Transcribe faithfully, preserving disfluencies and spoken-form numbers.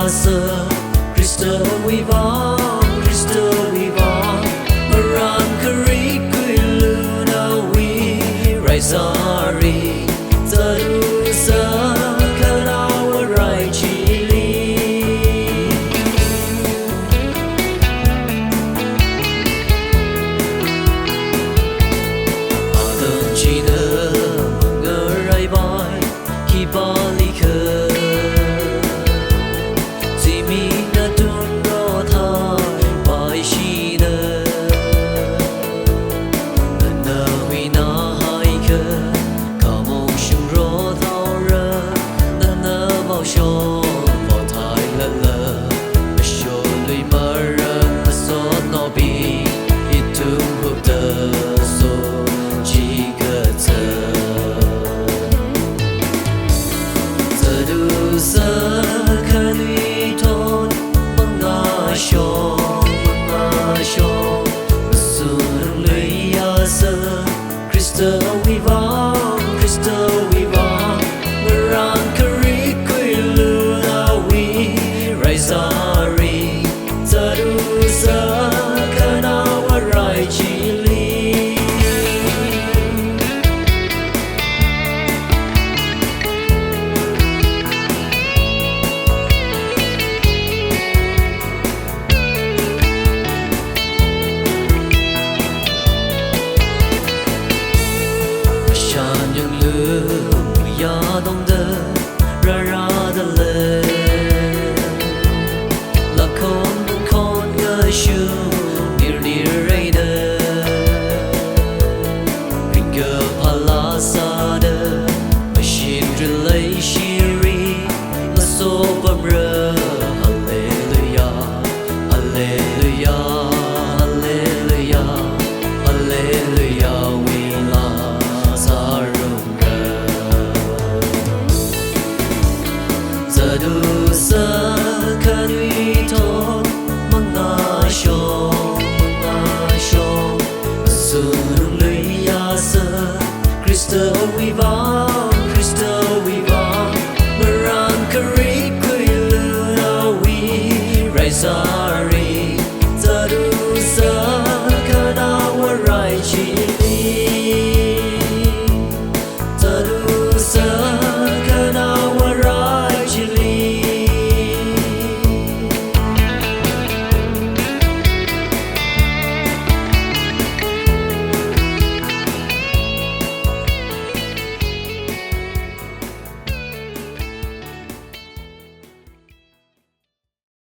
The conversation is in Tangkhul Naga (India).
Sa Khristawui vang, Khristawui vang, marān kharikui lunawui raizāri, zaru sa khanao rai chili. Atam china mangarai bai, khipālikha zimikna tun rothai paishina. Nana wina haikha, khamong shung rothaora, nana maoshon vāthailala, mashonlui marang masot nobi, ithum hupta so chikatsa. Zaru sa khanuithot, mangāshong, mangāshong, masunungluiya sa, Khristawui vang, Khristawui vang, marān kharikui lunawui raizāri, zaru sa khanao rai chili. Shan yanglu yadongda rārada lei. Lakhon khon ngashung nirnir reina. Ringkapha laa sāda, mashit rilei shiri, masopamra. Hallelujah, Hallelujah, Hallelujah, Hallelujah, wui laa sārum. Zaru sa khanuithot, mangāshong, mangāshong, masunungluiya sa, Khristawui vang, Khristawui vang, marān kharikui lunawui raizā